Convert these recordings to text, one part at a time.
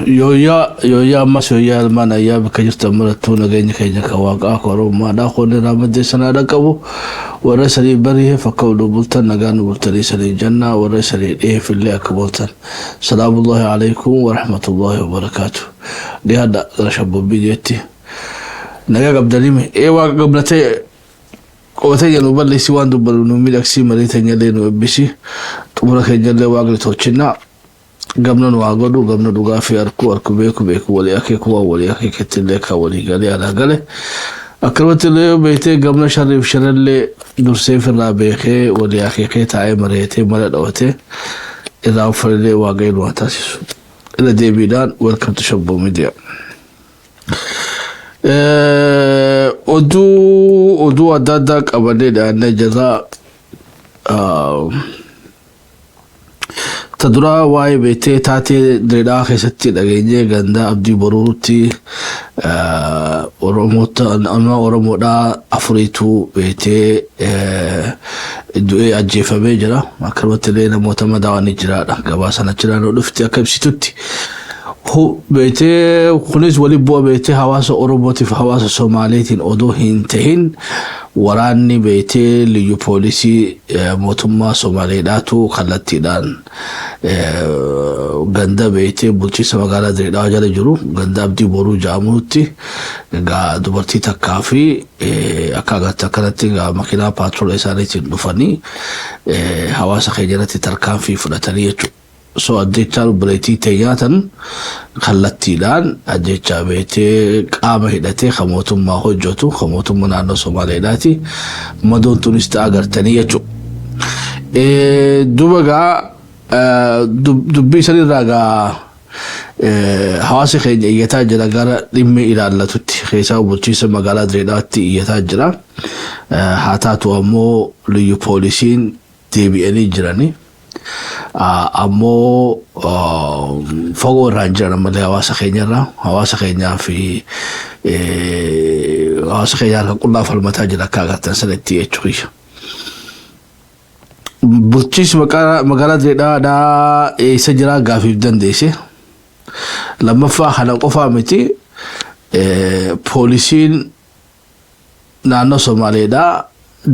Yooyyaa yooyyaa ammas yooyyaa ilmaan ayyaa bakka jirtan marattuu nageenya keenya kan waaqaa akka oromummaadhaa qoonni irraa maddee sanaa dhaqqabu warra sanii bari'eef akka nu bultan nagaa nu bultanii sanii jannaa warra sanii dhiheef illee akka bultan salaamullahi alaikum warahmatullahi wabarakaatu dhiyaadha gara shabbobbii jeetti nagaa qabdanii ee waaqa gablatee Qoba teenya nu balleessi waan dubbannu nu miidhagsii marii teenyallee nu eebbisi xumura keenyallee waaqni tolchinna gamna nu haa godhu gamna dhugaa fi arkuu arku beeku beeku walii akeeku waan walii akeeketti illee kan walii galee alaa gale akkanumatti illee yoo beektee gamna sharriif sharallee dursee firraa beekee walii akeekee taa'ee mari'atee mala dhawatee irraa uffanillee waaqayyo nu haa taasisu. Irra deebiidhaan welcome to Shabboo Media. Oduu oduu adda addaa qabannee dhiyaannee jirra. Ta duraa waa'ee beektee taatee Dirreedawaa keessatti dhageenyee ganda Abdii Boruutti Oromoota nama Oromoodhaa afuriitu beektee du'ee ajjeefamee jira. Akkanumatti illee namoota madaa'anii jiraadha. Gabaasaan achirraa nu dhufti akka ibsitutti. Beektee kunis wali bu'a beektee hawaasa Oromootiif hawaasa Somaaleetiin odoo hin tahin waraanni beektee liyyu poolisii mootummaa Somaaleedhaatu kallattiidhaan ganda beektee bulchiinsa magaalaa Dirreedawaa jala jiru ganda Abdii Boruu jedhamutti egaa dubartii takkaa fi akka agartan kanatti egaa makiinaa paatroola isaaniitiin dhufanii hawaasa keenya irratti tarkaanfii fudhatanii jechuudha. So ajjechaan obboleettii teenyaa tan kallattiidhaan ajjechaa beektee qaama hidhatee kan mootummaa hojjetu kan mootummaa naannoo Somaaleedhaati. Madoon tunis ta'a agartanii jechuudha. Duuba gaa dubbii sanirraa gaa hawaasi keenya iyyataa jira gara dhimmi ilaallatutti keessaa bulchiinsa magaalaa Direedhaatti iyyataa jira. Haa taatu ammoo liyyu poolisiin deebi'anii jirani. Ammoo fagoo irraa hin jiran ammallee hawaasa keenya irraa hawaasa keenyaa fi hawaasa keenya harka qullaa falmataa jira akka agartan sanatti jechuudha. Bulchiinsi magaalaa Direedhaadhaa eessa jiraa gaafiif dandeesse. Lammaffaa kana qofaa miti, poolisiin naannoo Somaaleedhaa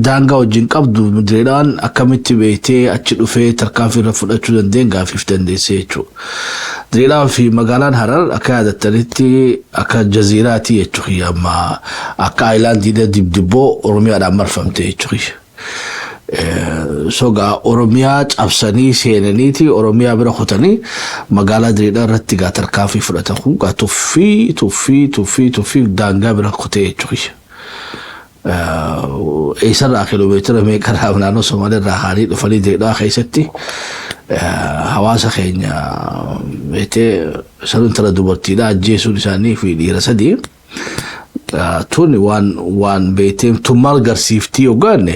daangaa wajjin qabdu Direedhaan akkamitti beektee achi dhufee tarkaanfii irra fudhachuu dandeen gaafiif dandeesse jechuudha. Direedhaa fi magaalaan Harar akka yaadattanitti akka jaziiraati jechuudha, amma akka island dibdibboo Oromiyaadhaan marfamte jechuudha. Sogaa Oromiyaa cabsanii seenaniiti Oromiyaa bira kutanii magaalaa Direedhaa irratti gaa tarkaanfii fudhatan kun gaa tuffii tuffii tuffii tuffii daangaa bira kutee jechuudha. Eessarraa kiiloomeetira meeqarraa naannoo Somaaliirraa haanii dhufanii Direedhaa keessatti hawaasa keenya beektee san intala dubartiidhaa ajjeesuun isaanii fi dhiira sadii tun waan beektee tun maal garsiiftii yookaan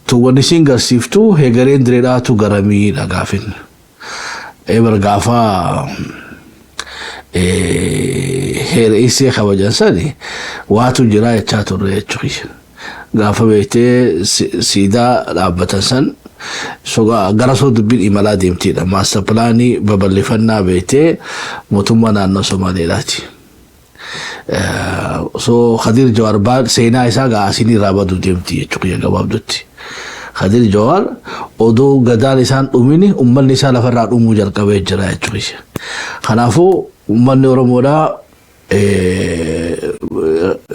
tun wanni isiin garsiiftuu hegareen Direedhaatu garamiidha gaafin. Ebar gaafa heera isee kabajan sani waatu jira jechaa turre jechuudha. Gaafa beektee siidaa dhaabbatan san sogaa gara soo dubbiin imalaa deemtiidha. Master plan babal'ifannaa beektee mootummaa naannoo Somaaleedhaati. So Khadiir Jawaar baan seenaa isaa gaa asiin irraa baduu deemti jechuudha gabaabdutti. Khadiir Jawaar odoo gadaan isaan dhumini uummanni isaa lafarraa dhumuu jalqabee jira jechuudha. Kanaafuu uummanni Oromoodhaa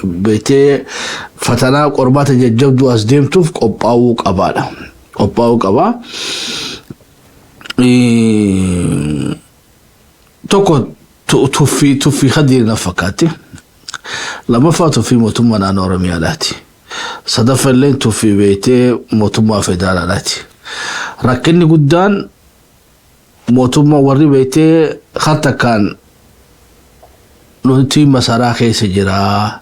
beektee fatanaa qormaata jajjabduu as deemtuuf qophaa'uu qabaadha. Qophaa'uu qabaa. Tokko tuffii Khadiir na fakkaatti. Lammaffaa tuffii mootummaa naannoo Oromiyaadhaati. Sadaffaa illee tuffii beektee mootummaa federaalaadhaati. Rakkinni guddaan mootummaa warri beektee har takkaan nuti masaraa keessa jira.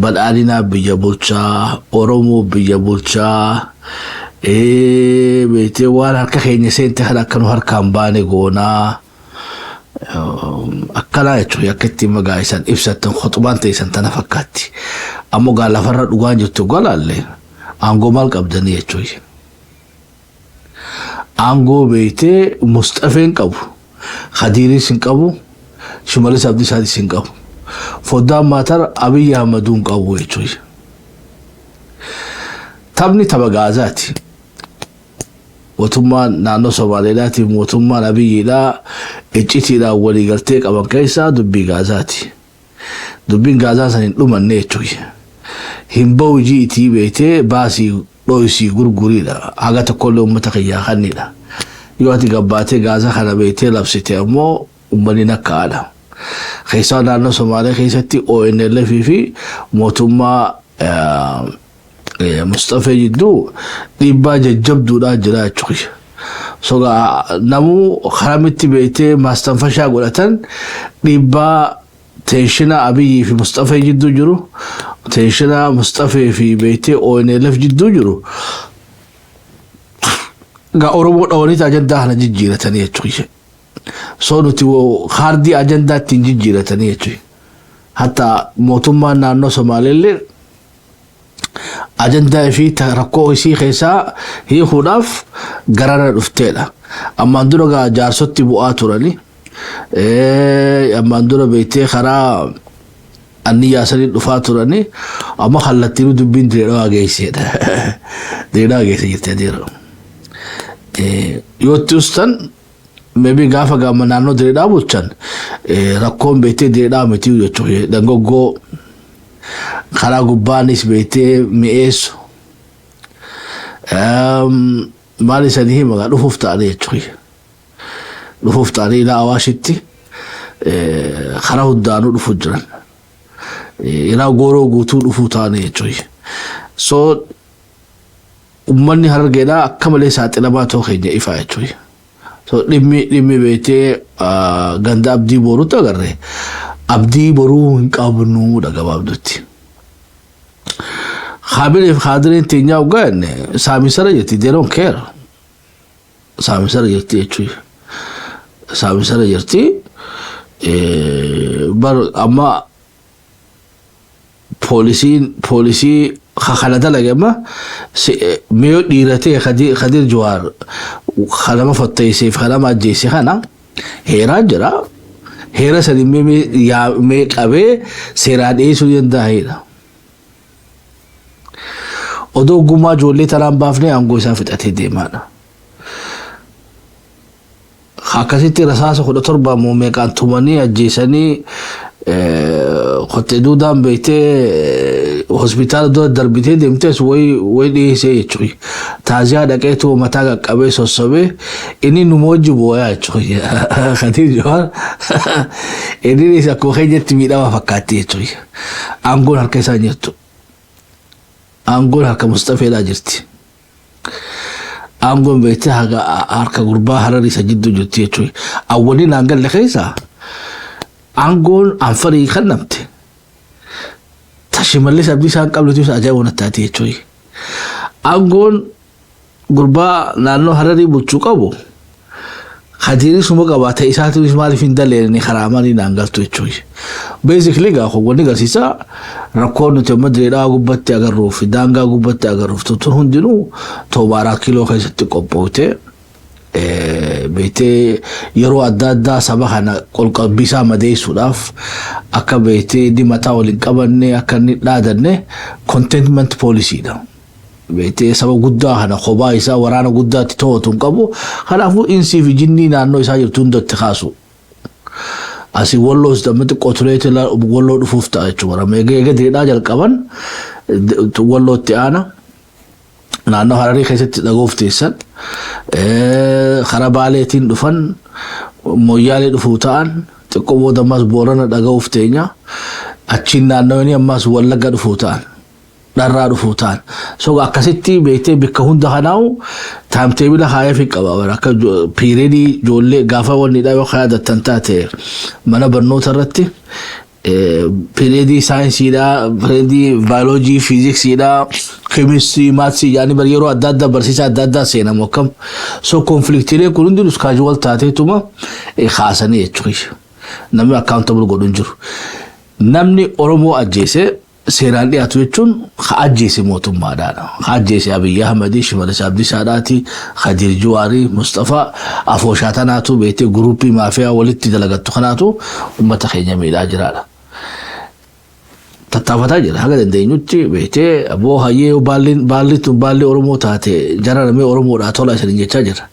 Badhaadhinaa biyya bulchaa, Oromoo biyya bulchaa, beektee waan harka keenya seente kan akka nu harkaan baane goonaa. Akkanaa jechuun akka ittiin magaa isaan ibsatan khutbaan ta'e tana fakkaatti. Ammoo gaa lafarra dhugaan jirtu galaalle aangoo maal qabdanii jechuudha. Aangoo beektee Musxafeen qabu, Khadiiris hin qabu, Shimalis Abdiisaatis hin qabu. Foddaan maatar Abiyyi Ahmaduu hin qabu jechuudha. Taphni tapha Gaazaati. Mootummaan naannoo Somaaleedhaatiif mootummaan Abiyyiidhaa iccitiidhaan waliigaltee qaban keessaa dubbii Gaazaati. Dubbiin Gaazaa san hin dhumanne jechuudha. Hin bahu jiitii beektee baasii dho'isii gurguriidha. Haga tokkollee uummata kiyyaa kannidha. Yoo ati gabbaatee Gaazaa kana beektee labsite ammoo uummanni nakkaadha. Keessaa naannoo Somaalee keessatti ONLF fi mootummaa Mustafee jidduu dhiibbaa jajjabduudhaa jira jechuudha. Sogaa namuu karamitti beektee maastanfashaa godhatan dhiibbaa tension Abiyyii fi Mustafee jidduu jiru, tension Mustafee fi beektee ONLF jidduu jiru. Gaa Oromoo dhawaniiti ajandaa kana jijjiiratanii jechuudha. So nuti kaardii ajandaa ittiin jijjiiratanii jechuudha. Hatta mootummaan naannoo Somaaleellee ajandaa fi rakkoo isii keessaa hiikuudhaaf garana dhufteedha. Ammaan dura gaa jaarsotti bu'aa turani. Ammaan dura beektee karaa anniyyaa sanii dhufaa turani. Amma kallattiin dubbiin Direedhawaa geesseedha. Direedhawaa geesse jirti adeera. Yoo itti ustan, maybe gaafa gaama naannoo Direedhaa bulchan, rakkoon beektee Direedhaa miti jechuudha. Dangoggoo karaa gubbaanis beektee mi'eessu. Maal isanii hima, dhufuuf ta'anii jechuudha. Dhufuuf ta'anii ilaa Awaashitti karaa hundaanuu dhufuu jiran. Ilaa Gooroo guutuu dhufuu ta'anii jechuudha. So uummanni Harargeedhaa akka malee saaxilamaa ta'uu keenya ifaa jechuudha. So dhimmi beektee ganda Abdii Boruutti agarre, Abdii Boruu hin qabnuudha gabaabdutti. Kaabinee fi kaadireen teenyaa hoggaa jenne, saamisara jirti, they don't care. Saamisara jirti jechuudha. Saamisara jirti. Bar amma poolisiin poolisii kana dalage, amma miyoo dhiiratee Kadir Jawaar kanama fatteesseef kanama ajjeese kana heeraa jira. Heera sani mee qabee seeraan dhiyeessuu danda'edha. Odoo gumaa ijoollee tanaan baafnee aangoo isaa fixatee deemaadha. Akkasitti rasaasa 17 meeqaan tumanii ajjeesanii, kottee duudaan beektee hospitaala dura darbitee deemtees wayi dhiyeessee jechuudha. Taaziyaa dhaqeetu mataa qaqqabee sossobee inni numa wajji booyaa jechuudha. Kadir Jawaar inni akkuma keenyatti miidhama fakkaatti jechuudha. Aangoon harka isaa hin jirtu. Aangoon harka Mustafeedhaa jirti. Aangoon beektee harka gurbaa Hararii isa jidduu jirti jechuudha. Awwaliin naan galle keessaa aangoon Anfarii kan namte. Tashimallis Abdiisaa hin qabnetu isa ajaa'iba natti taate jechuudha. Aangoon gurbaa naannoo Hararii bulchuu qabu Kadirii suma qaba ta'e isaatiinis maaliif hin daleenne, karaa maalii naan galtu jechuudha. Basically gaa kun wanni agarsiisa, rakkoon nuti amma Direedhaa gubbatti agarruu fi daangaa gubbatti agarruuf tun hundinuu 7 kiiloo keessatti qophoofte, beektee yeroo adda addaa saba kana qolqabbii isaa madeessuudhaaf, akka beektee inni mataa waliin qabanne, akka inni dhaadanne, containment policy dha. Beektee saba guddaa kana kophaa isaa waraana guddaatti to'atu hin qabu. Kanaafuu insii fi jinnii naannoo isaa jirtu hundatti kaasu. Asii Walloos damma xiqqoo tureeti Walloo dhufuuf ta'a jechuudha. Eega Direedhaa jalqaban Wallootti aana. Naannoo Hararii keessatti dhagoof teessan. Karaa Baaleetiin dhufan, Moyyaalee dhufuu ta'an, xiqqoo booda ammas Boorana dhaga'uuf teenya. Achiin naannawanii ammas Wallagga dhufuu ta'an. Dharraa dhufuu ta'an. So akkasitti beektee bakka hunda kanaa'u timetable haaya fi qaba. Akka period ijoollee gaafa wanni dha yoo yaadattan taate, mana barnoota irratti period saayinsiidhaa, period baayoloojii, fiiziksiidhaa, keemistirii, maths yaani bar yeroo adda addaa barsiisaa adda addaa seenamu akkam. So conflict iilee kun hundinuu casual taateetuma kaasanii jechuudha. Namni accountable godhu hin jiru. Namni Oromoo ajjeese seeraan dhiyaatu jechuun ka ajjeese mootummaadhaadha. Ka ajjeese Abiyyi Ahmadi, Shimallis Abdiisaadhaati, Kadir Juwaarii, Mustafaa, afooshaa tanaatu, beektee group maafiyaa walitti dalagattu kanaatu uummata keenya miidhaa jiraadha. Tattaafataa jira haga dandeenyutti, beektee aboo hayyee baalli tun baalli Oromoo taate jara namee Oromoodhaa tola isanii jechaa jira.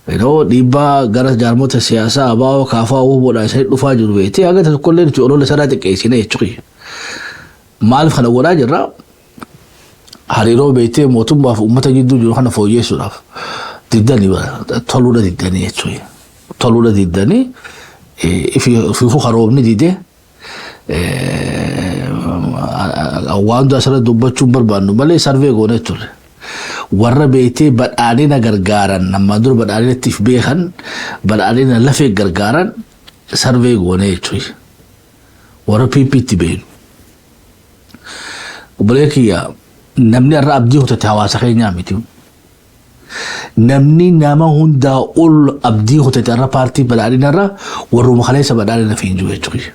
Yeroo dhiibbaa gara jaarmota siyaasaa ABO, KFO, WBOdhaa isanii dhufaa jiru, beektee haga tokkollee nuti olola sanaa xiqqeessine jechuudha. Maaliif kana godhaa jirra? Hariiroo beektee mootummaa fi uummata gidduu jiru kana fooyyessuudhaaf diddanii toluudha diddanii jechuudha. Toluudha diddanii ifiifuu karoomni didee waan asirratti dubbachuun barbaannu malee survey goonee turre. Warra beektee badhaadhina gargaaran, ammaan dura badhaadhinatti beekan, badhaadhina lafee gargaaran survey goonee jechuudha. Warra PPtti beenu. Obbolee kiyya, namni irra abdii kutate hawaasa keenyaa miti. Namni nama hundaa ol abdii kutate irra paartii badhaadhinarra warruma kaleessa badhaadhina fi hin jiru jechuudha.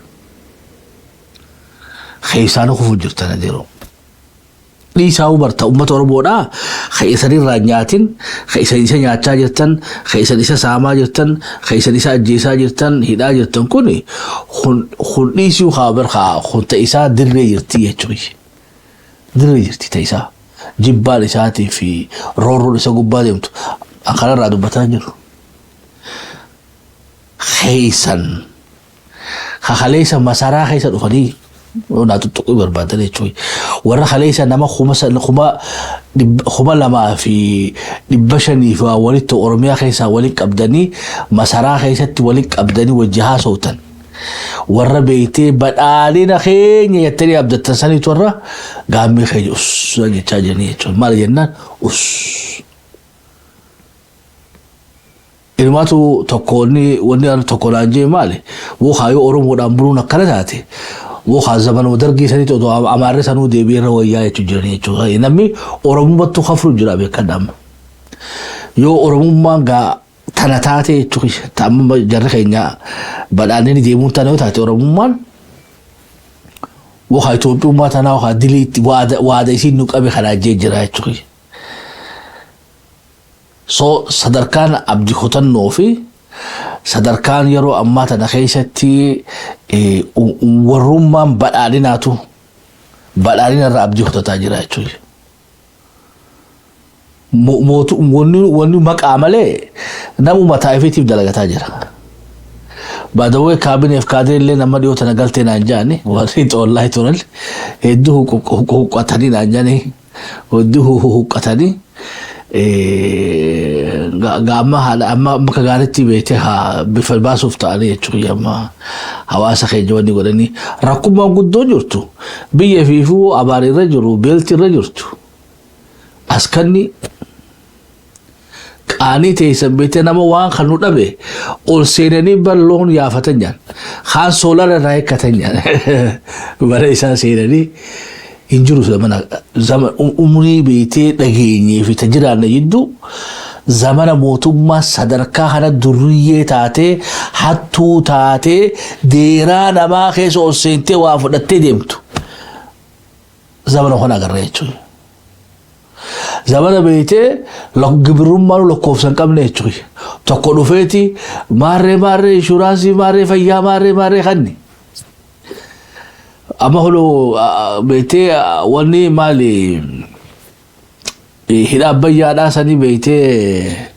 Keessaan kufuu jirtan adeeroo. Dhiisaa hubarta uummata Oromoodhaa ka isan irraa nyaatin, ka isan isa nyaachaa jirtan, ka isan isa saamaa jirtan, ka isan isa ajjeesaa jirtan, hidhaa jirtan kuni kun dhiisuu haa bar haa kun ta isaa dirree jirti jechuudha. Dirree jirti ta isaa. Jibbaan isaatii fi roorroon isa gubbaa deemtu kanarraa dubbataa jiru. Keessan kaleessa masaraa keessa dhufanii naa tuttuquu barbaadan jechuudha. Warra kaleessa nama 2500 fi waa walitti Oromiyaa keessaa walitti qabdanii masaraa keessatti walitti qabdanii wajji haasoftan. Warra beektee badhaadhina keenya jettanii abdattan saniitu warra gaammee keenya us jechaa jiranii jechuudha. Maal jennaan us. Ilmaatu tokko wanni tokko naan jee maali? Woo yoo Oromoodhaan buluun akkana taate, woo zamanuma dargii sanitti otoo Amaarri sanuu deebi'ee irra wayyaa jechuu jiranii jechuudha. Namni Oromummaattuu kafru jira beekadha amma. Yoo Oromummaan gaa tana taate jechuudha, amma jarri keenya badhaadhinni deemuun tana yoo taate Oromummaan, woo Itoophiyummaa tanaa woo diliitti waada isiin nu qabe kanaa jee jira jechuudha. So sadarkaan abdii kutannoo fi sadarkaan yeroo ammaa tana keessatti warrummaan badhaadhinaatu badhaadhina irraa abdii kutataa jira jechuudha. Wanni maqaa malee nama mataa ifiitiif dalagataa jira. Baadawwee kaabineef kaadiree illee nama dhiyoo tana galtee naan jaani, warri xoollaa turan hedduu huqqatanii naan jaani, hedduu huqqatanii amma haala amma bakka gaariitti beektee haa bifa baasuuf ta'anii jechuudha. Amma hawaasa keenya wanni godhanii rakkummaan guddoo jirtu, biyya fiifuu abaar irra jiru, beelti irra jirtu, askanni qaanii teessan beektee nama waan kan nu dhabe ol seenanii bar loon yaafatan jaan, kaan solar irraa hiikkatan jaan, bara isaa seenanii hin jiru. Zamana zaman umurii beektee dhageenyee fi tajiraanna jidduu zamana mootummaa sadarkaa kana durriyyee taatee, hattuu taatee, deeraa namaa keessa ol seentee waa fudhattee deemtu zamana kana agarra jechuudha. Zamana beektee gibirummaan lakkoofsa hin qabne jechuudha. Tokko dhufeeti maarree maarree inshuraansii, maarree fayyaa, maarree maarree kanni. Amma hulu beektee wanni maali, hidha abbayyaadhaa sanii beektee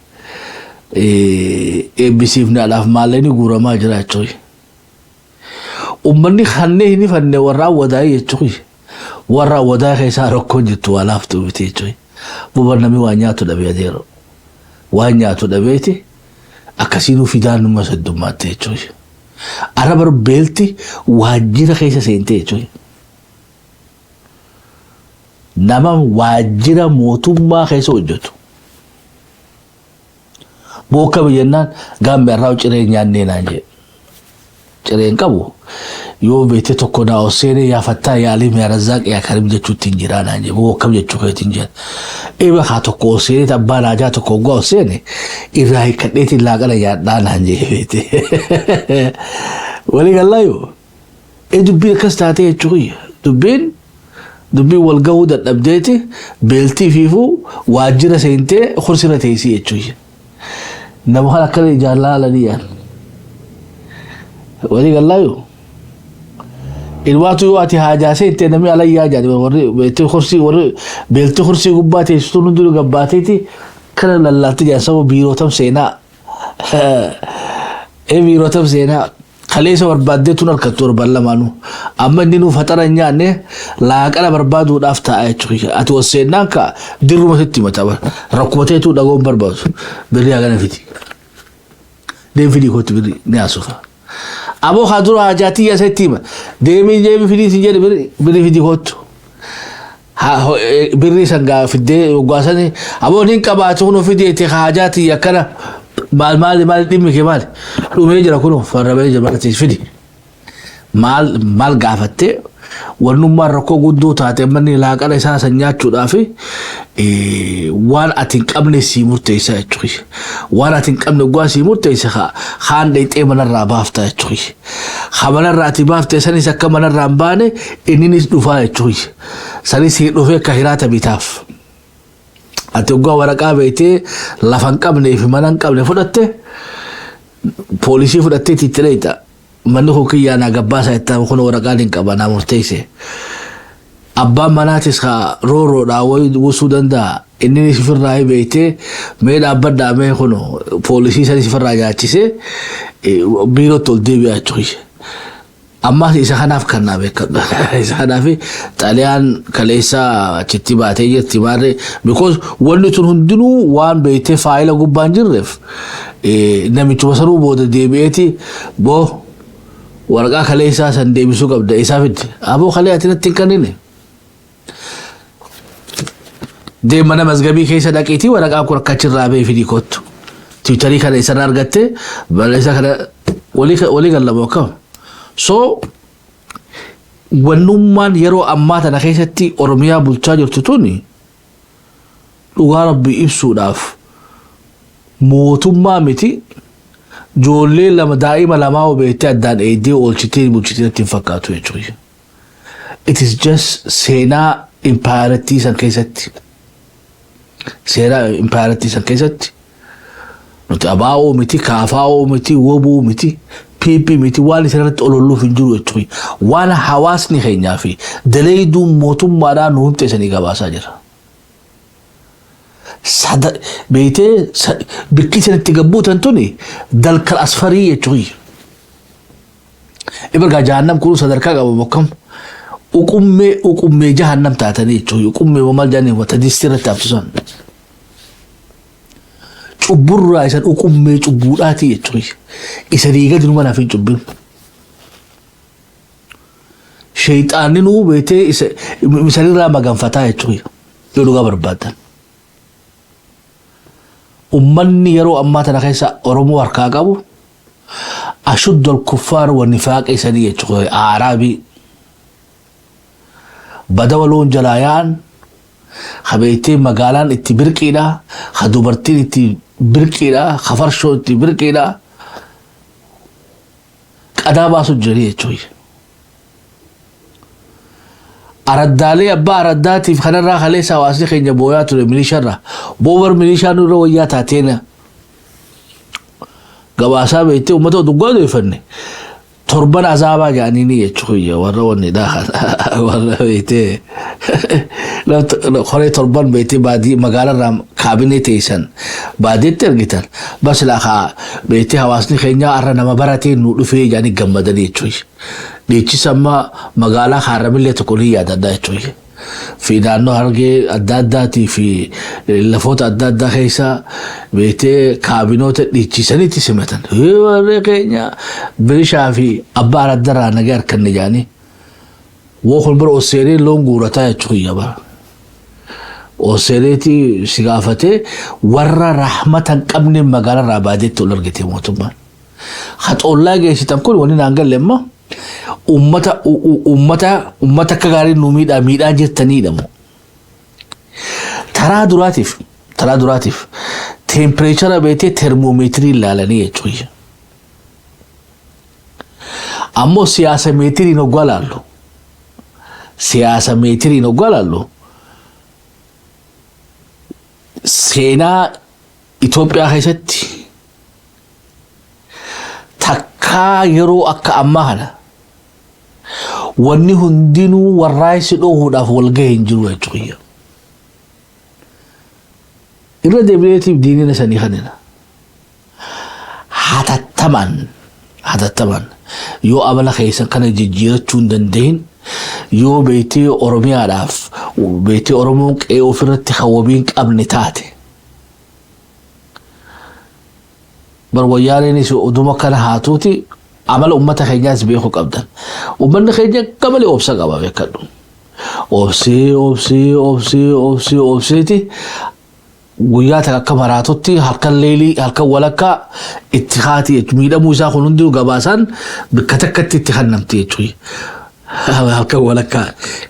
eebbisiifnaadhaaf maallaqni guuramaa jira jechuudha. Uummanni kanneen hin ifanne warra awwadaa'ee jechuudha. Warra awwadaa keessaa rakkoon jirtu waa laaftuu miti jechuudha. Buba namni waa nyaatu dhabee adeero. Waan nyaatu dhabeeti akkasiinuu fidaan numa heddummaatti jechuudha. Arra bar beelti waajjira keessa seentee jechuudha. Nama waajjira mootummaa keessa hojjetu. Bookka biyyannaan gaammee irraa ciree nyaannee naan jedhe. Cireen qabu yoo beekte tokko naa ol seenee yaafattaa yaalii yaa Razzaaq yaa Karim jechuutti hin jiraa naan jedhe, bookka jechuu keetiin jedhe. Eeba haa tokko ol seenee abbaa naajaa tokko hoggaa ol seene irraa hiikkadheetiin laaqana nyaadhaa naan jedhe beekte. Walii gallaayyoo. Ee, dubbiin akkas taatee jechuun dubbiin wal gahuu dadhabdeeti, beeltii fiifuu waajjira seentee kursirra teessii jechuudha. Nama kan akkana ijaan laalanii yaan. Walii gallaayyoo. Ilmaatu yoo ati haajaa seentee namni alayyaa jedhani, warri beeltii kursii, warri beeltii kursii gubbaa teessituun hundinuu gabbaateeti kana lallaalti jedhan, saba biirootam seenaa. Ee, biirootam seenaa. Kaleessa barbaaddee tun harkattu torban lamaanuu. Amma inni nuuf haxara hin nyaanne laaqana barbaaduudhaaf taa'a jechuudha. Ati ol seennaan ka dirruma sitti himata. Rakkuma ta'etu dhagoon barbaadu. Birrii hagana fidi. Deem fidii kootti, birrii ni haasufa. Aboo haa dura hajaatii yaa sitti hima. Deemii deemii fidii si jedhe, birrii fidii kootu. Birrii san gaa fiddee waggaasanii aboo niin qabaatu kun fideeti hajaatii akkana maal maali maali, dhimmi kee maali, dhumee jira, kun farramee jira, maal fidi, maal maal gaafattee, wannummaan rakkoo guddoo taate manni laaqana isaa san nyaachuudhaaf Waan ati hin qabne sii murteessa jechuudha. Waan ati hin qabne oggaa sii murteessa kaan dheexee manarraa baafta jechuudha. Ha manarraa ati baafte sanis akka manarraa hin baane inninis dhufaa jechuudha. Sanis dhufee akka hiraata bitaaf. Ati oggaa waraqaa beektee lafa hin qabnee fi mana hin qabne fudhatte, poolisii fudhattee itti dheeyxa. Manni kun kiyyaa naa gabbaasaa jettaa, kun waraqaan hin qaba, naa murteesse. Abbaan manaatis ka roorroodhaa wayii wusuu danda'a. Inni ofirraa beektee mee dhaabbadhaa, mee kun poolisii sanis ofirraa nyaachisee biirootti ol deebi'a jechuudha. Ammas isa kanaaf kan naa beekadha. Isa kanaaf Xaaliyaan kaleessa achitti baatee jirti maarree, because wanni tun hundinuu waan beektee faayila gubbaan jirreef, namichuma sanuu booda deebi'eeti boo waraqaa kaleessaa san deebisuu qabda isaa fidde. Aboo, kalee ati natti hin kennine. Deem, mana mazgabii keessa dhaqiitii waraqaa kun akka achirraa ba'ee fidii kottu. Tiwiitarii kana isarraa argattee barreessaa kana walii gallamoo akkam. So wannummaan yeroo ammaa tana keessatti Oromiyaa bulchaa jirtu tuni dhugaa Rabbii ibsuudhaaf mootummaa miti, ijoollee lama, daa'ima lamaa beektee addaan eegdee oolchitee bulchitee natti hin fakkaatu jechuudha. It is just seenaa impaayarattii san keessatti. Seenaa impaayarattii san keessatti nuti abaa'oo miti, kaafaa'oo miti, wobuu miti, PP miti, waan isin irratti ololluuf hin jiru jechuudha. Waan hawaasni keenyaa fi daleeyduun mootummaadhaan nu hundeessanii gabaasaa jira. Beetee bikki isin itti gabbuutan tuni dalkal asfarii jechuudha. Ibargaa jahannam kun sadarkaa qaba bokkam. Uqummee uqummee jahannam taatanii jechuudha. Uqummee maal jedhanii wata distii irratti haftu. Cubburraa isan uqummee cubbuudhaati jechuudha. Isanii gadi numa naaf hin cubbin. Sheexaanni nuu beetee isanirraa maganfataa jechuudha. Yoo dhugaa barbaadan. Ummanni yeroo ammaa tana keessa Oromoo harkaa qabu أشد الكفار والنفاق isanii jechuudha. Aaraabii. Badawa loon jalaa yaa'an, habeetee magaalaan itti birqiidha, ha dubartiin itti birqiidha, ha farshoo itti birqiidha. Qadaa baasu jiranii jechuudha. Araddaalee abbaa araddaatiif kanarraa kaleessa hawaasni keenya booyaa ture milishaarraa. Boobar milishaan nurra wayyaa taateena. Gabaasaa beektee uummata oduggaa odeeffanne. Torban azaabaa jedhanii jechuudha warra wanni warra beektee horee torban beektee baadii magaalarraa kaabinee teessan baadiitti ergitan bas laakaa beektee hawaasni keenya har'a nama baratee nu dhufee jedhanii gammadanii jechuudha. Dhiichisa amma magaalaa Haarramillee tokko ni yaadadha jechuudha. Fi naannoo Hargee adda addaatii fi lafoota adda addaa keessa beektee kaabinoota dhiichisanitti simatan. Warri keenya bilishaa fi abbaa araddarraa nagaa harkanne jedhanii. Woo kun bira oseenee loon guurataa jechuudha bara. Oseeneeti si gaafatee warra rahmata hin qabne magaalarraa baadeetti ol argite mootummaan. Haxoollaa geessitan kun wanni naan galle immoo ummata akka gaarii nu miidhaa miidhaa jirtaniidha moo. Taraa duraatiif temperature beetee termoomeetirii ilaalanii jechuudha. Ammoo siyaasa meetiriin hoggaa laallu, siyaasa meetiriin hoggaa laallu, seenaa Itoophiyaa keessatti takkaa yeroo akka ammaa kana wanni hundinuu warraayisi dhohuudhaaf wal gahee hin jiru jechuudha. Irra deebi'eetiif diinina sanii kanina. Hatattamaan hatattamaan yoo amala keessan kana jijjiirachuu hin danda'in, yoo beektee Oromiyaadhaaf beektee Oromoon qe'ee ofirratti hawwabii hin qabne taate. Bar wayyaaneenis oduma kana haatuuti amala ummata keenyaas beekuu qabdan. Uummanni keenya akka malee obsa qaba, beekadhu. Obsee obsee obsee obsee obseeti guyyaa takka akka maraatutti halkan leelii halkan walakkaa itti haati jechuudha. Miidhamuu isaa kun hundinuu gabaasaan bakka takkatti itti kennamti jechuudha. Halkan walakkaa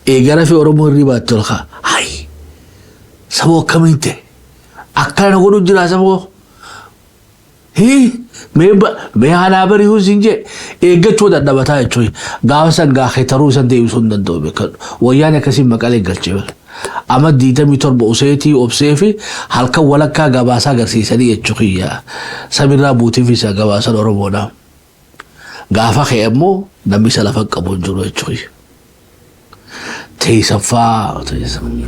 eegara fi Oromoo hirribaatti ol kaa. Hayi! Saboo akkamiin ta'e? Akkana na godhu jira saboo. Hii mee mee hanaa bari'uu siin jee eeggachuu dadhabataa jechuun gaafa san gaa ketaruu isan deebisuu hin danda'u beekadhu. Wayyaan akkasiin maqalee galchee bara. Amma 27 useetii obsee fi halkan walakkaa gabaasaa agarsiisanii jechuu kiyya. Samirraa buutiif isa gabaasan Oromoodha. Gaafa kee ammoo namni isa lafa qabu hin jiru jechuu kiyya. Teessan faa teessan.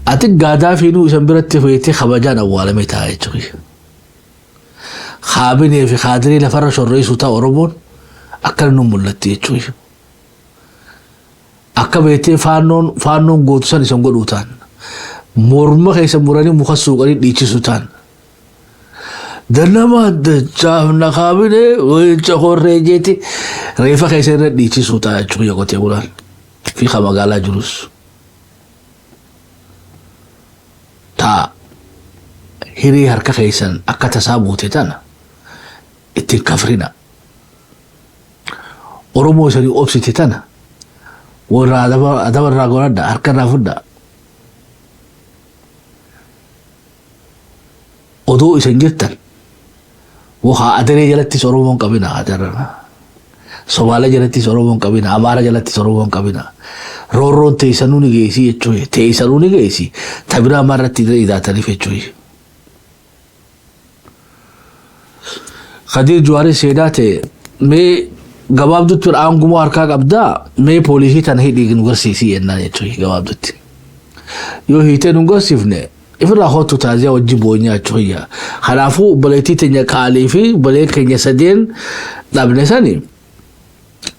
Ati gaadaafiinuu isan biratti feetee kabajaan awwaalamee ta'a jechuudha. Kaabinee fi kaadiree lafarra shorreessuu ta'a Oromoon akkana nu mul'atti jechuudha. Akka beektee faannoon faannoon gootu san isan godhuu ta'an. Morma keessa muranii muka suuqanii dhiichisuu ta'an. Ganama dachaafna kaabinee wayinca horree jeeti reefa keessa irra dhiichisuu ta'a jechuudha qotee bulaan fi ka magaalaa jirus. Ta'a hiree harka keessan akka tasaa buute tana ittiin kafrina. Oromoo isanii obsite tana warra adaba irraa godhadha harka irraa fudha. Odoo isin jirtan wahaa adaree jalattis Oromoon qabina adarana. Somaalee jalattis Oromoon qabina Amaara jalattis Oromoon qabina. Roorroon teessanuu ni geessi jechuun teessanuu ni geessi tabiraa irratti idaataniif jechuun. Kadiir Juwaarii seenaa ta'e mee gabaabdutti aangumoo harkaa qabdaa mee poolisii tana hidhii nu garsiisii jennaan jechuun gabaabdutti. Yoo hiitee nu garsiifne ifirraa kootu taaziyaa wajji boonyaa jechuun kanaafuu obboleettii teenya qaalii fi obboleen keenya sadeen dhabne sani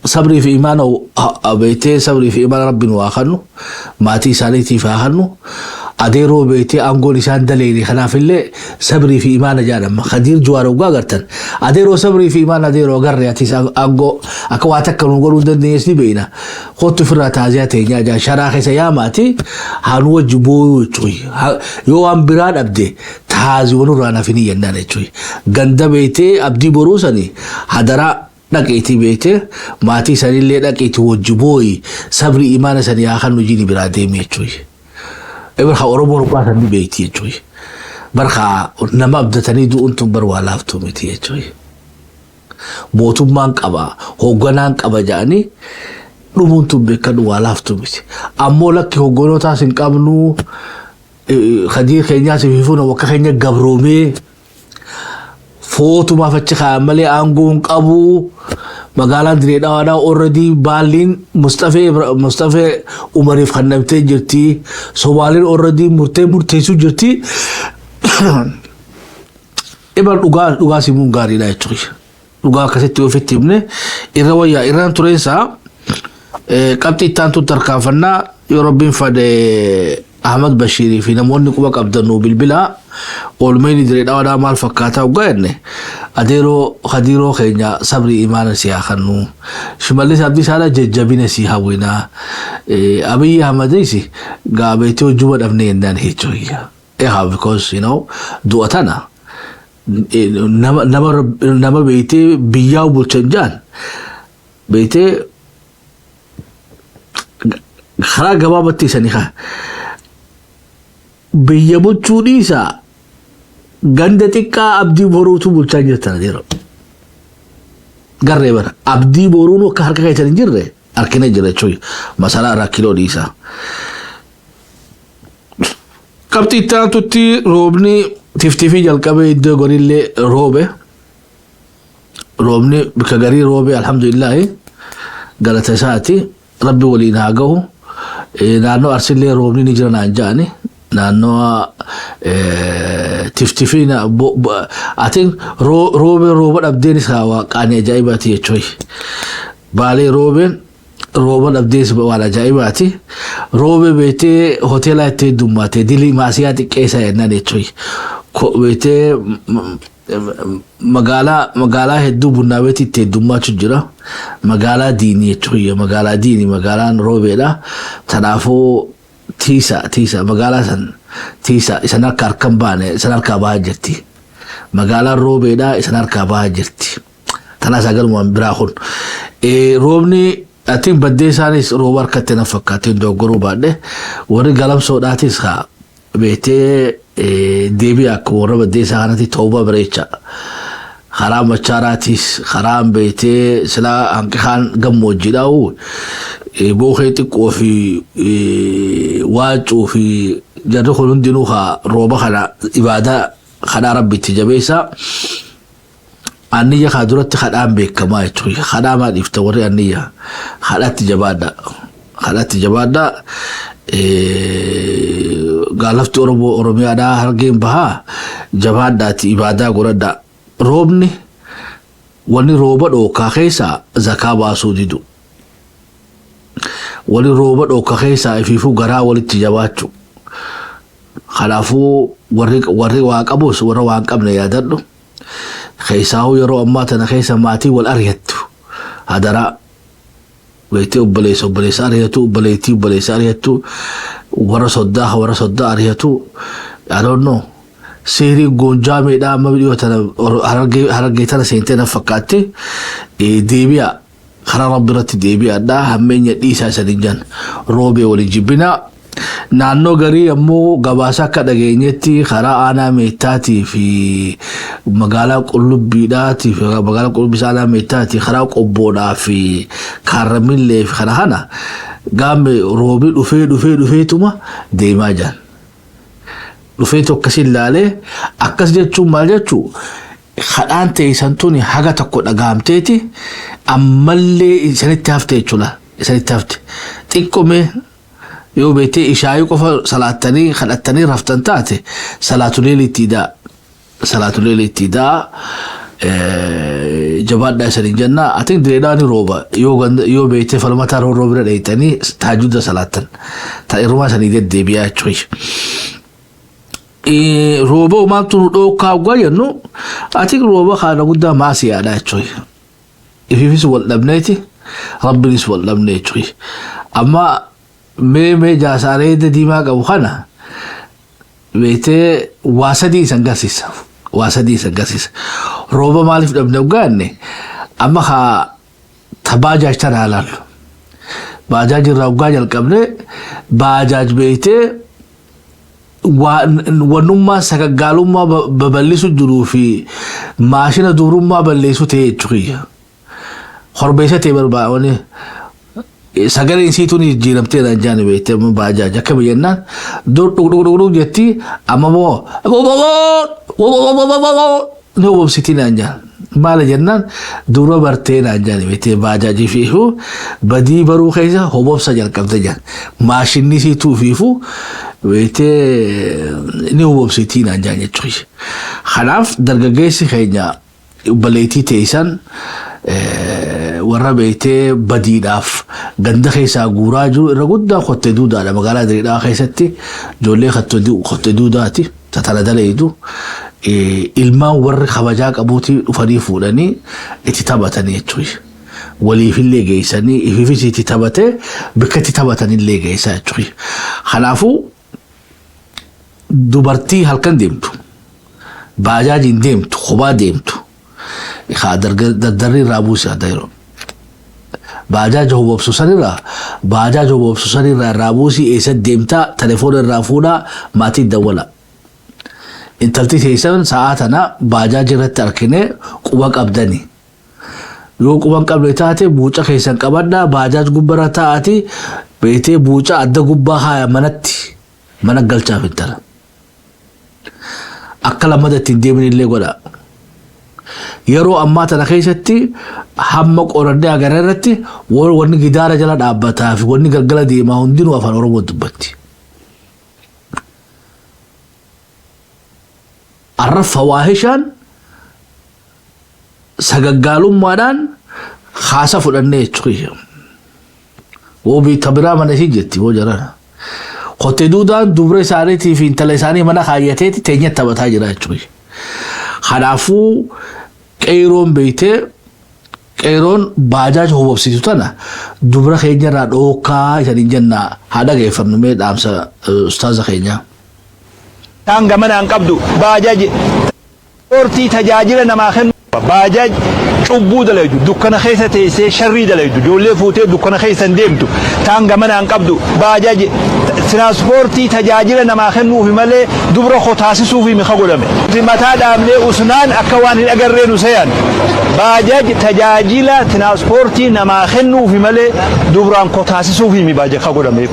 sabrii fi imaana beektee sabrii fi imaana rabbi nu haa kennu maatii isaaniitiif haa kennu adeeroo beektee aangoon isaan daleeni kanaaf illee sabrii fi imaana jedhama Kadiir Juwaar waggaa agartan adeeroo sabrii fi imaana adeeroo agarre atis aangoo akka waa takka nu godhuu hin dandeenyes ni beekna kottu ofirraa taaziyaa teenyaa jaa sharaa keessa yaamaati haa nu wajji booyuu jechuudha yoo waan biraa dhabde taaziyoon irraa nafini jennaan jechuudha ganda beektee abdii boruu sani hadaraa dhaqiitii beektee maatii isaaniillee dhaqiitii wajji booyi sabri imaana sanii haa kan hojiin biraa deemi jechuudha. Barka Oromoon dhugaa san ni beekti jechuudha. Barka nama abdatanii du'uun tun bar waa laaftuu miti jechuudha. Mootummaan qaba hoogganaan qaba jedhanii dhumuun tun beekan waa laaftuu miti. Ammoo lakki hoogganootaas hin qabnu kadii keenyaas fi fuuna wakka keenya gabroomee footumaaf achi kaayan malee aangoo hin qabu. Magaalaan Diree Dhawaadhaa already baalliin Mustafee Mustafee Umariif kennamtee jirti. Somaaliin already murtee murteessuu jirti. Iban dhugaa dhugaa simuun gaariidha jechuudha. Dhugaa akkasitti ofitti himne irra wayyaa irraan tureensaa qabxii itti aantutti tarkaanfannaa yoo rabbiin fade Ahmad Bashiirii fi namoonni quba qabdan nuu bilbilaa oolmeyni Diree Dhawaadhaa maal fakkaataa hoggaa jenne adeeroo Kadiiroo keenya sabrii imaana si haa kennu Shimallis Abdiisaadha jajjabina si hawwina Abiyyi Ahmadis gaabeetii hojjuma dhabne jennaan jechuudha. Ehaa because you know du'a tana nama nama nama beektee biyyaa bulchan jaan beektee karaa gabaabatti isanii kaa biyya bulchuu dhiisaa ganda xiqqaa abdii boruutu bulchaa jirtan yeroo garree bara abdii boruun akka harka keessan hin jirre harkina jira jechuudha masalaa irraa kiloo dhiisaa. Qabxii itti aantutti roobni tiftifii jalqabee iddoo gariillee roobe. Roobni bakka garii roobe alhamdulillaahi galata isaati rabbi waliin haa gahu. Naannoo Arsillee roobni ni jira naan ja'ani. Naannoo tiftifii atiin roobee rooba dhabdeenis haa qaanii ajaa'ibaati jechuudha. Baalee roobeen rooba dhabdees waan ajaa'ibaati. Roobee beektee hoteelaa itti heddummaate dilii maasiyaa xiqqeessaa jennaan jechuudha. Beektee magaalaa magaalaa hedduu bunnaa beetii itti heddummaachuu jira. Magaalaa diinii jechuudha. Magaalaa diinii magaalaan roobeedha. Kanaafuu tiisa tiisa magaalaa san tiisa isan harka harkan baane isan harkaa bahaa jirti. Magaalaan roobeedha isan harkaa bahaa jirti. Tanaas agalumaan biraa kun. Roobni Atiin baddee isaanis rooba harkatti na fakkaateen dogoggoruu baadhe. Warri galamsoodhaatis haa beektee deebi'a akka warra baddee isaa kanatti tooba bareecha. Karaa machaaraatis karaan beektee silaa hanqi kaan gammoojjiidhaa bookee xiqqoo fi waacuu fi jarri kun hundinuu haa rooba kana ibaadaa kadhaa rabbitti jabeessaa. Anniyya kaa duratti kadhaan beekamaa jechuudha. Kadhaa maa dhiifta warri anniyya? Kadhaatti jabaadha. Kadhaatti jabaadha. Gaalafti Oromoo Oromiyaadhaa hargeen bahaa jabaadhaati ibaadaa godhadha. Roobni wanni rooba dhookaa keessaa zakaa baasuu didu. Wani rooba dhookaa keessaa ifiifuu garaa walitti jabaachuu. Kanaafuu warri waa qabus warra waa hin qabne yaadadhu. Keessaahuu yeroo ammaa tana keessa maatii wal ari'attu. Hadaraa beektee obboleessa obboleessa ari'atu, obboleettii obboleessa ari'attu, warra soddaa warra soddaa ari'atu. I don't know. Seerii goonjaameedha amma dhiyoo tana harargee tana seentee na fakkaatti. Deebi'a, karaa rabbi irratti deebi'adha, hammeenya dhiisaa isaniin jan roobee waliin jibbinaa. Naannoo garii ammoo gabaasa akka dhageenyetti karaa aanaa meettaatii fi magaalaa qullubbiidhaatii fi magaalaa qullubbii aanaa meettaatii karaa qobboodhaa fi kaarramillee fi kana kana gaamme roobii dhufee dhufee dhufeetuma deemaa jiran. Dhufeetu akkasiin ilaalee akkas jechuun maal jechuu, kadhaan teessan tuni haga tokko dhagaamteeti ammallee isanitti hafte jechuudha. Isanitti hafte. Xiqqoomee yoo beektee ishaayii qofa salaattanii kadhattanii raftan taate, salaatulee itti daa. Salaatulee itti daa. Jabaadhaa isaniin jenna. Ati direedhaan rooba yoo beektee falmataa roorroo bira dheeyxanii taajuda salaattan. Ta irrumaa isanii deddeebi'aa jechuudha. Rooba maaltu nu dhookaa hoggaa jennu, ati rooba kana guddaa maasiyaadha jechuudha. Ifiifis wal dhabneeti, rabbinis wal dhabne jechuudha. Amma mee jaasaalee diimaa qabu kana beektee waa sadii isan garsiisa. Waa sadii isan garsiisa. Rooba maaliif dhabne hoggaa jenne, amma haa ta baajaaj tana haa laallu. Baajaaj irraa hoggaa jalqabne, baajaaj beektee wannummaa sagaggaalummaa babal'isu jiruu fi maashina dubrummaa balleessu ta'e jechuudha. Horbeessa ta'e barbaadani sagaleen isiituun jijjiiramtee naan jaani beektee baajaaj akka biyyannaan dur dhug dhug dhug dhug jetti, amma moo ni hobobsitii naan jaan. Maali jennaan, dura bartee naan jaani beektee baajaajii fi badii baruu keessa hobobsa jalqabde jaan. Maashinni isiituu fiifu beektee ni hobobsitii naan jaan jechuudha. Kanaaf dargaggeessi keenya obboleettii teessan warra beektee badiidhaaf ganda keessaa guuraa jiru irra guddaa kottee duudaadha. Magaalaa Diriidhaa keessatti ijoollee kottee duudaati tatala daleedu ilmaan warri kabajaa qabuuti dhufanii fuudhanii itti taphatanii jechuudha. Waliifillee geessanii ifiifis itti taphatee bakka itti taphatanillee geessaa jechuudha. Kanaafuu dubartii halkan deemtu, baajaajiin deemtu, kophaa deemtu haa dardarri irraa buuse adda yeroo. Baajaaja hobobsu sanirraa, baajaaja hobobsu sanirraa irraa buusii, eessa deemtaa, telefoona irraa fuudhaa, maatii dawwala. Intalti teessan sa'aa tana baajaaji irratti argine quba qabdani. Yoo quba hin qabne taate, buuca keessan qabadhaa, baajaaj gubbarra taa'ati beektee buuca adda gubbaa haaya, manatti mana galchaaf intala. Akka lammata ittiin deemin illee godha. Yeroo ammaa tana keessatti hamma qorannee agarra irratti wanni gidaara jala dhaabbataa fi wanni galgala deemaa hundinuu afaan Oromoo dubbatti. Arra fawaahishaan sagaggaalummaadhaan haasa fudhannee jechuudha. Woobii tabiraa mana ishii jetti woo jarana. Kottee duudaan dubra isaaniitii fi intala isaanii mana kaayyateeti teenya taphataa jira jechuudha. Kanaafuu qeeroon beektee qeeroon baajaaja hobobsiisu tana dubra keenyarraa dhookaa isaniin jenna. Haa dhageeffannu mee dhaamsa ustaaza keenyaa. Taan gamanaan qabdu baajaaj ispoortii tajaajila namaa kennu. Baajaaj Cubbuu dalaydu, dukkana keessa teessee sharrii dalaydu, ijoollee fuutee dukkana keessa hin deemtu, taan gamanaa hin qabdu. Baajaaji tiraanspoortii tajaajila namaa kennuufi malee dubra kotaasisuufi mika godhame. Mataa dhaabnee usnaan akka waan hin agarree nu seyan. Baajaaj tajaajila tiraanspoortii namaa kennuufi malee dubraan kotaasisuufi mi baajaj ka godhameef.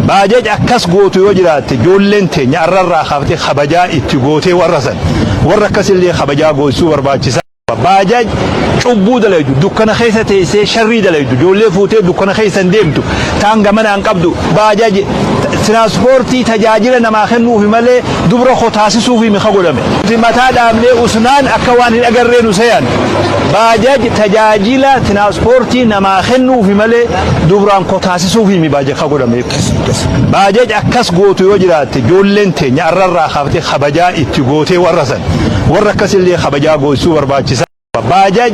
Baajaj akkas gootu yoo jiraatte, ijoolleen teenya arrarraa kaaftee kabajaa itti gootee warra san, warra akkasillee kabajaa goosisuu barbaachisa. Baajaaj cubbuu dalaydu, dukkana keessa teessee sharrii dalaydu, ijoollee fuutee dukkana keessa hin deemtu, taan gamanaa hin qabdu. Baajaaji tiraanspoortii tajaajila namaa kennuufi malee dubra kotaasisuufi mika godhame. Mataa dhaabnee usnaan akka waan hin agarree nu seyan. Baajaaj tajaajila tiraanspoortii namaa kennuufi malee dubraan kotaasisuufi mi baajaj ka godhameef. Baajaaj akkas gootu yoo jiraatte, ijoolleen teenya arrarraa kaaftee kabajaa itti gootee warra san, warra akkasillee kabajaa goosisuu barbaachisa. Baajaaj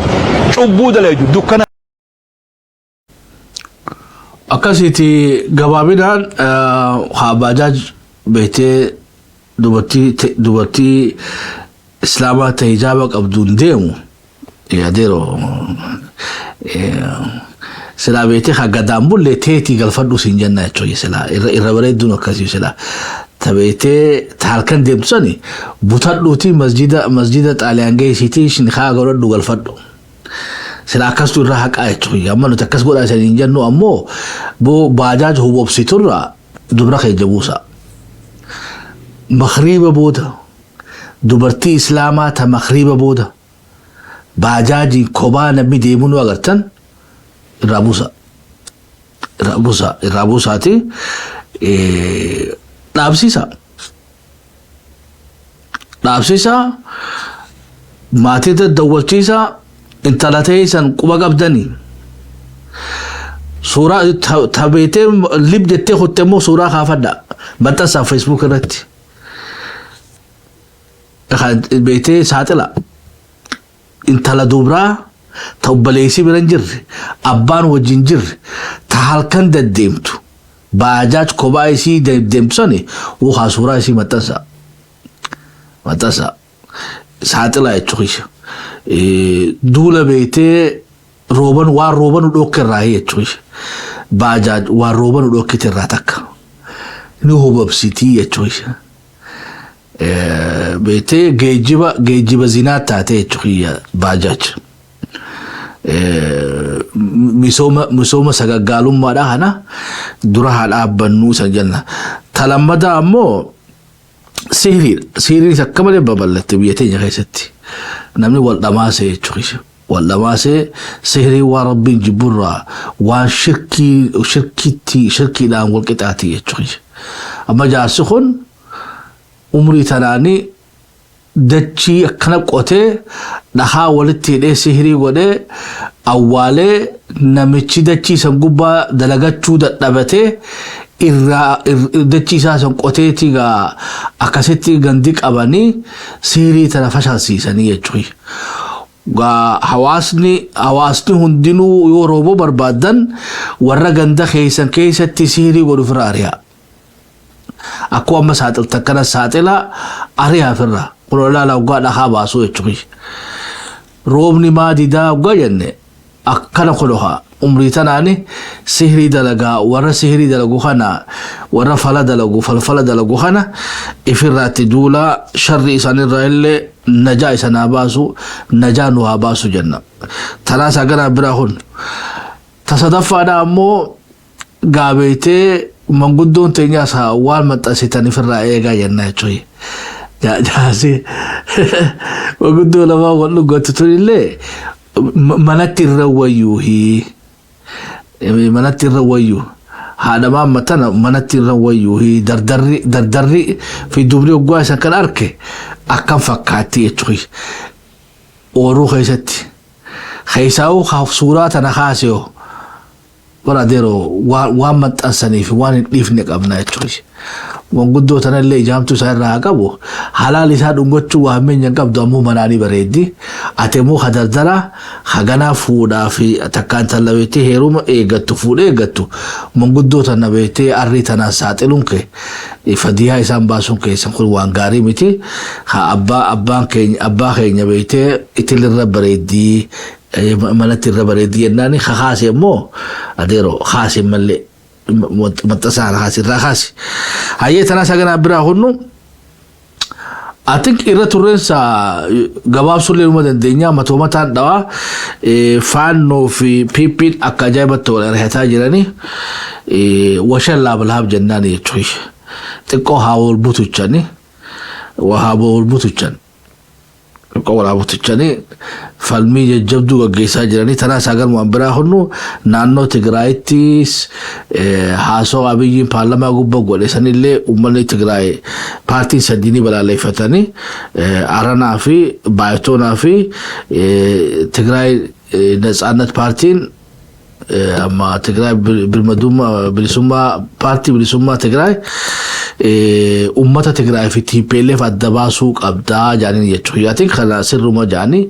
cubbuu dalaydu, dukkana. Akkasiiti gabaabinaan haa baajaaj beektee dubartii islaamaa ta'e hijaaba qabduun deemu yaadeeroo silaa beektee haa gadaan bullee teetii galfadhu siin jenna jechuudha. Silaa irra bareedduun akkasii silaa ta beektee ta halkan deemtu sani butadhuutii masjida Xaaliyaan geessiitii haa godhadhu galfadhu. Sila akkastu irraa haqaa jechuudha. Amma nuti akkas godhaa isanii hin jennu, ammoo boo baajaaj hubobsiturraa dubra keenya buusa. Makriiba booda dubartii islaamaa ta makriiba booda baajaajiin kophaa namni deemuu nu agartan irraa buusa. Irraa buusa. Irraa buusaati dhaabsiisa. Dhaabsiisa, maatii daddawwachiisa, intala teessan quba qabdanii. Suuraa tabeetee lib jettee kutte immoo suuraa kaafadha. Maxxansaa Facebook irratti. Beetee saaxila. Intala dubraa ta obboleessi bira hin jirre, abbaan wajjin jirre, ta halkan deddeemtu, baajaaj kophaa isii deddeemtu sani wuhaa suuraa isii maxxansa. Maxxansa. Saaxila jechuudha. Duula beetee rooban waan rooba nu dhokke irraa jechuudha. Baajaaj waan rooba nu dhokkite irraa takka. Ni hubabsitii jechuudha. Beetee geejjiba zinaa taate jechuudha baajaaj. Misooma sagaggaalummaadha kana dura haa dhaabbannuu isa jenna. Talammadaa ammoo sihiriidha. Sihiriinis akka malee babal'atte biyya teenya keessatti. Namni wal dhamaasee jechuudha. Wal dhamaasee sihirii waan rabbiin jibburraa waan shirkii shirkiitti shirkiidhaan wal qixaati jechuudha. Amma jaarsi kun umrii tanaanii dachii akkana qotee, dhahaa walitti hidhee, sihirii godhee awwaalee, namichi dachii san gubbaa dalagachuu dadhabatee irraa dachii isaa san qoteeti gaa akkasitti gandi qabanii sihirii tana fashalsiisanii jechuudha. Gaa hawaasni hundinuu yoo rooboo barbaaddan warra ganda keessan keessatti sihirii godhu ofirraa ari'a. Akkuma amma saaxiltan kana saaxila ari'a ofirraa. Kun olaanaa waggaa dhahaa baasuu jechuudha. Roobni maa didaa waggaa jenne akkana kunuha umrii tanaani sihirii dalagaa, warra sihirii dalagu kana, warra fala dalagu, falfala dalagu kana ifirraatti duulaa, sharri isaanirraa illee najaa isa naa baasu, najaa nu haa baasu jenna. Tanaasaa gara biraa kun. Ta sadaffaadha ammoo gaabeetee manguddoon teenyaas haa waan maxxansitan ifirraa eegaa jenna jechuudha. Jaasi manguddoo lamaan wal dhuggattu tunillee manatti irra wayyuuhi. Manatti irra wayyuu. Haadha maamma tana manatti irra wayyuuhi, dardarri fi dubri oggaa isa kan arke akkam fakkaatti jechuudha. Ooruu keessatti. Keessaa'uu suuraa tana kaasee. Bara adeeroo, waan maxxansanii fi waan hin dhiifne qabna jechuudha. Manguddoo tanallee ijaamtuu isaa irraa haa qabu. Halaal isaa dhungachuu waa hammeenya hin qabdu, ammoo manaanii bareeddi. Ati immoo hadardara haganaa fuudhaa fi takkaan talla beektee heeruma eeggattu, fuudhee eeggattu, manguddoo tana beektee arrii tanaan saaxiluun kee, fadiyaa isaan baasuun keessan kun waan gaarii miti. Ha abbaa abbaan keenya abbaa keenya beektee itilirra bareeddii, manatti irra bareeddii jennaani kakaase immoo, adeeroo, kaase mallee maxxansaa kana kaasi, irraa kaasi. Hayyee, tanaa saganaa biraa hunnu I think irra turreensa gabaabsullee numa dandeenya. Matoo mataan dhawaa, Faannoo fi PP'n akka ajaa'ibatti wal ari'ataa jiranii washan laablaab jennaan jechuudha. Xiqqoo haa wal butuchani, haa wal butuchan, xiqqoo wal haa butuchanii, falmii jajjabduu gaggeessaa jiranii. Tanaa isaa galmaan biraa hunnu, naannoo Tigraayittis haasoo Abiyyiin paarlamaa gubbaa godhe sanillee uummanni Tigraay paartiin sadii ni balaaleffatanii, Aranaa fi Baayitoonaa fi Tigraay Natsaannat paartiin, amma Tigraay birmadummaa bilisummaa, paartii bilisummaa Tigraay, ummata Tigraay fi TPLF adda baasuu qabdaa jaaniin jechuudha. Yaatiin kana sirruma jaanii.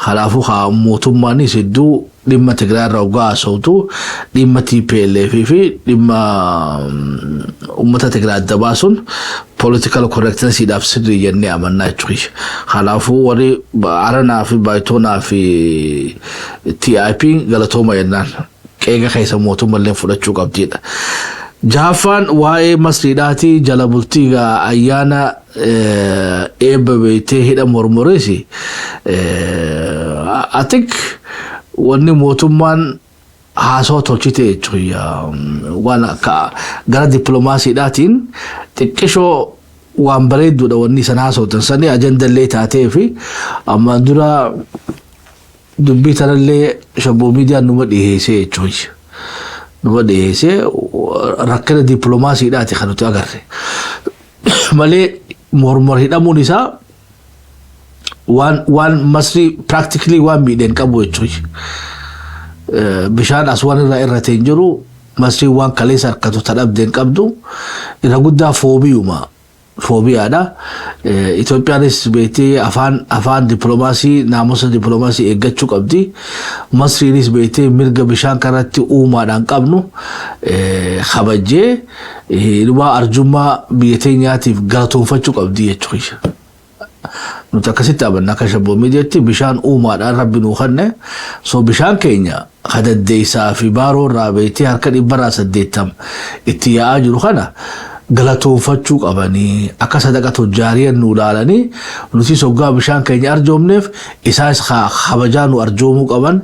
Kanaafuu haa mootummaanis hedduu dhimma Tigraay irraa ogaa haasawtu dhimma TPLF fi dhimma ummata Tigraay adda baasuun political correctness-iidhaaf sirrii jennee amannaa jechuudha. Kanaafuu warri Aranaa fi Baayitoonaa fi TIP galatooma jennaan, qeeqa keessa mootummallee fudhachuu qabdiidha. Jahaffaan waa'ee Masriidhaati. Jala bultii ayyaana eebba beektee hidha mormoreesi. I think wanni mootummaan haasawaa tolchite jechuudha. Waan akka gara dippiloomaasiidhaatiin xiqqishoo waan bareedduudha wanni isaan haasawatan sanii ajandallee taatee fi ammaan dura dubbii tanallee Shabboo Miidiyaan numa dhiyeessee jechuudha. Numa dhiyeessee, rakkina dippiloomaasiidhaati kan nuti agarre. Malee mormor hidhamuun isaa waan Masrii practically waan miidheen qabu jechuudha. Bishaan Aswaan irraa irratee hin jiru. Masrii waan kaleessa harkatu tadhabdee hin qabdu. Irra guddaa foobiyuma. Foobiyaadha. Itoophiyaanis beektee afaan dippiloomaasii, naamusa dippiloomaasii eeggachuu qabdi. Masriinis beektee mirga bishaan kanatti uumaadhaan qabnu kabajjee dhumaa arjummaa biyya teenyaatiif galatoonfachuu qabdi jechuudha. Nuti akkasitti amanna akka Shabboo Miidiyaatti, bishaan uumaadhaan Rabbi nuu kenne. So bishaan keenya kadaddeessaa fi Baaroo irraa beektee harka 80% itti yaa'aa jiru kana galatoonfachuu qabanii, akka sadaqa tujjaariyan nu ilaalanii, nuti soggaa bishaan keenya arjoomneef isaanis kabajaa nu arjoomuu qaban,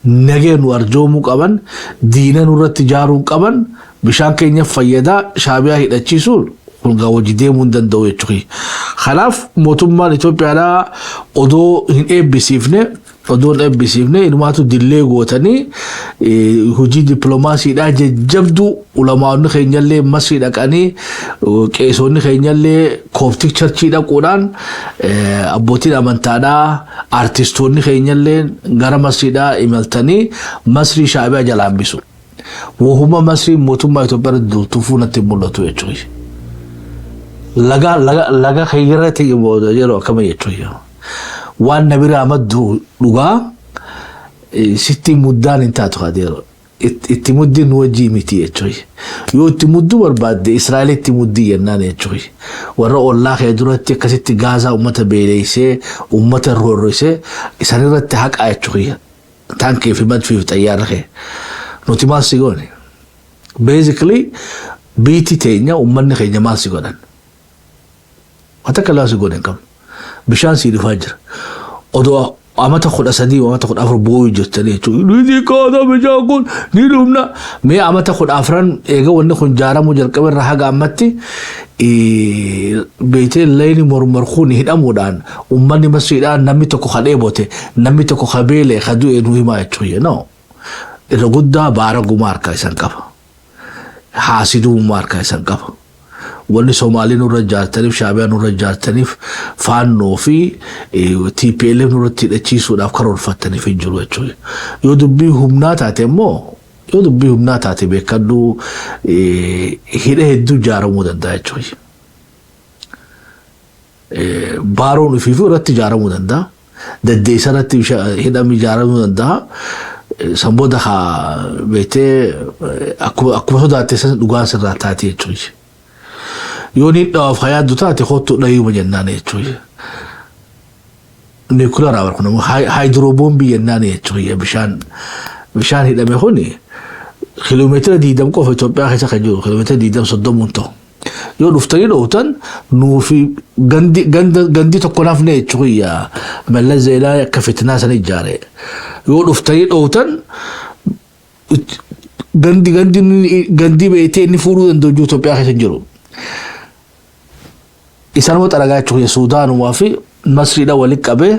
nagee nu arjoomuu qaban, diina nurratti ijaaruu qaban. Bishaan keenya fayyadaa Shaabiyaa hidhachiisuun kun gaa hojii deemuu hin danda'u jechuudha. Kanaaf mootummaan Itoophiyaadhaa odoo hin eebbisiifne, odoo hin eebbisiifne, inumaatu dillee gootanii hojii dippiloomaasiidhaa jajjabduu, ulamaonni keenyallee Masrii dhaqanii, qeesonni keenyallee Coptic Church dhaquudhaan, abbootiin amantaadhaa, artistoonni keenyallee gara Masriidhaa imaltanii Masrii Shaabiyaa jalaa hambisu. Wahuma Masrii mootummaa Itoophiyaa irratti duultuufuu natti mul'atu jechuudha. Laga laga laga keeyyarratti yeroo akkama jechuudha. Waan na biraa maddu dhugaa sitti muddaan hin taatu adeero. Itti muddiin nu wajjii miti jechuudha. Yoo itti mudduu barbaadde Israa'el itti muddii jennaan jechuudha. Warra ollaa kee duratti akkasitti Gaazaa uummata beeleessee, uummata roorrisee, isaan irratti haqaa jechuudha. Taankii fi madfii fi xayyaarra kee. Nuti maal si goone? Basically biitti teenya, uummanni keenya maal si godhan? Wanta akka laa si goone hin qabnu. Bishaan sii dhufaa jira. Odoo amata 13, amata 14 booyuu jirtanii jechuudha. Ni xiqqaata bishaan kun, ni dhumna. Mee amata 14 eega wanni kun jaaramuu jalqabe irraa haga ammatti beektee layni mormor kun hidhamuudhaan uummanni Masriidhaan namni tokko ka dheebote, namni tokko ka beele, ka du'e nu himaa jechuudha. No. Irra guddaa baara gumaa harkaa isan qaba. Haasidummaa harkaa isan qaba. Wanni Somaalii nurra ijaartaniif, Shaabiyaa nurra ijaartaniif, Faannoo fi TPLF nurratti hidhachiisuudhaaf karoorfattaniif hin jiru jechuudha. Yoo dubbii humnaa taate immoo Yoo dubbii humnaa taate beekadhu, hidha hedduu ijaaramuu danda'a jechuudha. Baaroon ofiifuu irratti ijaaramuu danda'a. Daddeessa irratti hidhamni ijaaramuu danda'a. San booda haa beektee akkuma sodaatte san dhugaan sirraa taate jechuudha. Yoo ni dhawaaf haa yaaddu taate, kottu dhayuma jennaan jechuudha. Nuclear bar kun immoo hydro boombii jennaan jechuudha. Bishaan hidhame kuni kiiloomeetira 20 qofa Itoophiyaa keessa kan jiru, kiiloomeetira 20 30n ta'u. Yoo dhuftanii dhooftan nuufi gandi ganda gandi tokko nafne jechuudha. Mallas Zeenaa akka fitinaa sana ijaare. Yoo dhuftanii dhooftan gandi gandi gandi beektee inni fuudhuu danda'u jiru Itoophiyaa keessa hin jiru. Isaanuma xaragaa jechuudha. Suudaanumaa fi Masriidha walitti qabee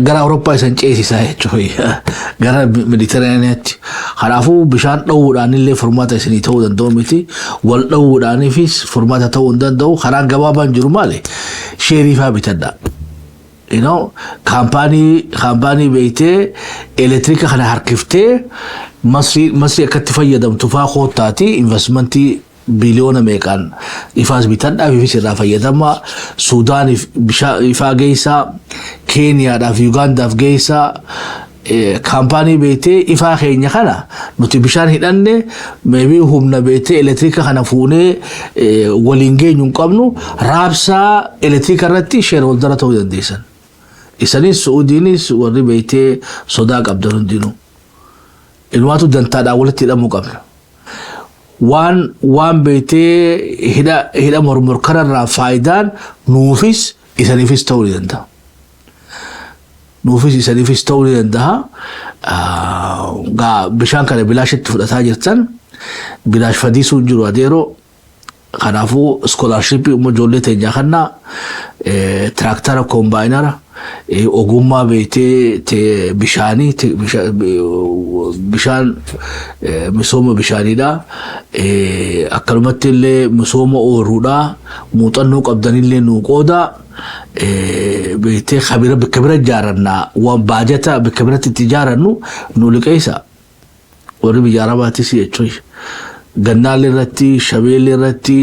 gara Awurooppaa isan ceesisaa jechuudha, gara Meditiraaniyaatti. Kanaafuu bishaan dhowwuudhaan illee furmaata isinii ta'uu danda'u miti. Wal dhowwuudhaaniifis furmaata ta'uu hin danda'u. Karaan gabaabaan jiru maali? Sheerii fa'aa bitadha. Kaampaanii beektee elektiriika kana harkiftee Masrii akkatti fayyadamtu fa'aa koottaati investmentii biliyoona meeqaan ifaas bitadhaa ifis irraa fayyadama. Suudaaniif bishaan ifaa geessaa, Keeniyaadhaaf, Yugaandaaf geessaa. Kaampaanii beektee ifaa keenya kana nuti bishaan hidhanne, maybe humna beektee elektiriika kana fuunee waliin geenyu hin qabnu, raabsaa elektiriika irratti shareholder ta'uu dandeessan. Isanis Su'uudiinis warri beektee sodaa qabdan hundinuu. Ilmaatu dantaadhaan walitti hidhamuu qabna. Waan beektee hidha mormor kanarraa faayidaan nuufis isaniifis ta'uu ni danda'a. Nuufis isaniifis ta'uu ni danda'a. Gaa bishaan kana bilaashitti fudhataa jirtan, bilaash fadiisuu hin jiru adeeroo. Kanaafuu scholarshipii immoo ijoollee teenyaa kannaa, tiraaktara, kombaayinara, ogummaa beektee bishaanii, bishaan, misooma bishaaniidha. Akkanumatti illee misooma ooyiruudha. Muuxannoo qabdanillee nuu qooda. Beektee kabira bakka bira ijaarannaa, waan baajata bakka biratti itti ijaarannu nu liqeessa. Warri biyya Arabaatis jechuun Gannaalee irratti, Shabeellee irratti,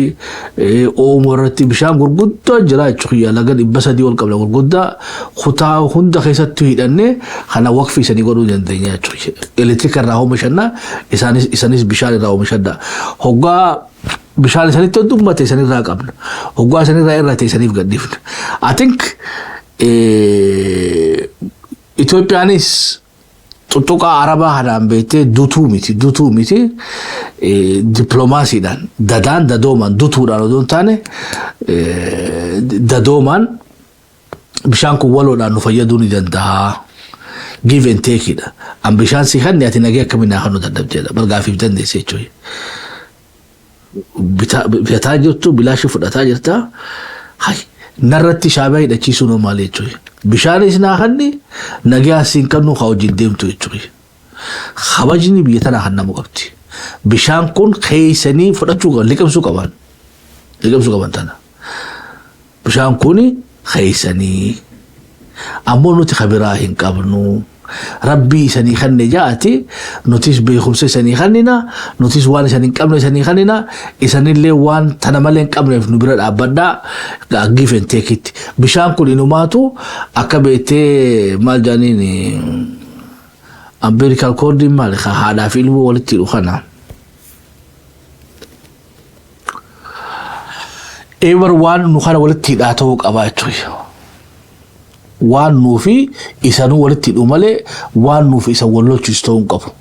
Oomoo irratti bishaan gurguddaa jira jechuudha. Laga 300 ol qabna gurguddaa, kutaa hunda keessatti hidhannee kana waqfii isanii godhuu dandeenya jechuudha. Elektiriika irraa oomishannaa, isanis bishaan irraa oomishannaa. Hoggaa bishaan isanitti heddummate isanirraa qabna. Hoggaa isanirraa irrate isaniif gadhiifna. I think Itoophiyaanis tuttuqaa Arabaa kanaan beektee dutuu miti, dippiloomaasiidhaan dadaan dadoomaan, dutuudhaan odoo hin taane dadoomaan bishaan kun waloodhaan nu fayyaduu ni danda'a. Give and take dha. An bishaan si kanni, ati nagee akkamiin naa kennuu dadhabdeedha. Bargaafiif dandeesse jechuudha. Bitataa jirtu, bilaashii fudhataa jirta. Hay, narratti shaabiyaa hidhachiisuu maal jechuudha. Bishaanis naa kanni, nagee asiin kannuu haa wajjin deemtu jechuudha. Kabajni biyya tanaa kan namu qabdi. Bishaan kun keeysanii fudhachuu qaban, liqimsuu qaban. Liqimsuu qaban tana. Bishaan kun keeysanii. Ammoo nuti kabiraa hin qabnu. Rabbii isanii kanne jaati, nutis beekumsa isanii kannina, nutis waan isanii hin qabne isanii kannina, isanillee waan tana malee hin qabneef nu bira dhaabbadhaa, give and take it. Bishaan kun inumaatu akka beektee maal jedhaniin, umbilical cordiin maali, haadhaa fi ilmoo walitti hidhu kana. Eebar waan nu kana walitti hidhaa ta'uu qabaa jechuudha. Waan nuufi isanuu walitti hidhu malee waan nuufi isa wal lolchiisu ta'uu hin qabu.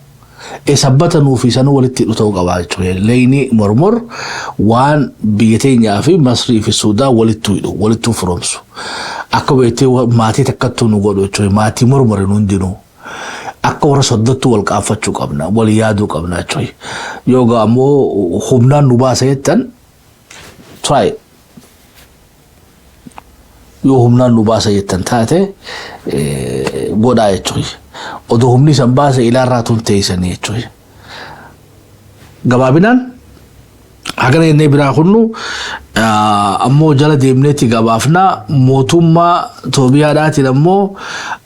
Sabbata nuufi isanuu walitti hidhu ta'uu qabaa jechuudha. Leyni Mormor waan biyya teenyaa fi Masrii fi Suudaan walitti hidhu, walitti firoomsu. Akka beektee maatii takkattuu nu godhu jechuudha. Maatii mormore nu hundinuu. Akka warra soddattuu wal qaanfachuu qabna, wal yaaduu qabna jechuudha. Yoo ammoo humnaan nu baasa jettan, try. Yoo humnaan nu baasa jettan taate godhaa jechuudha. Odoo humni isan baase ilaarraa tun teessanii jechuudha. Gabaabinaan hagana jennee biraa kunnu Ammoo jala deemneetti gabaafna. Mootummaa Itoophiyaadhaatiin ammoo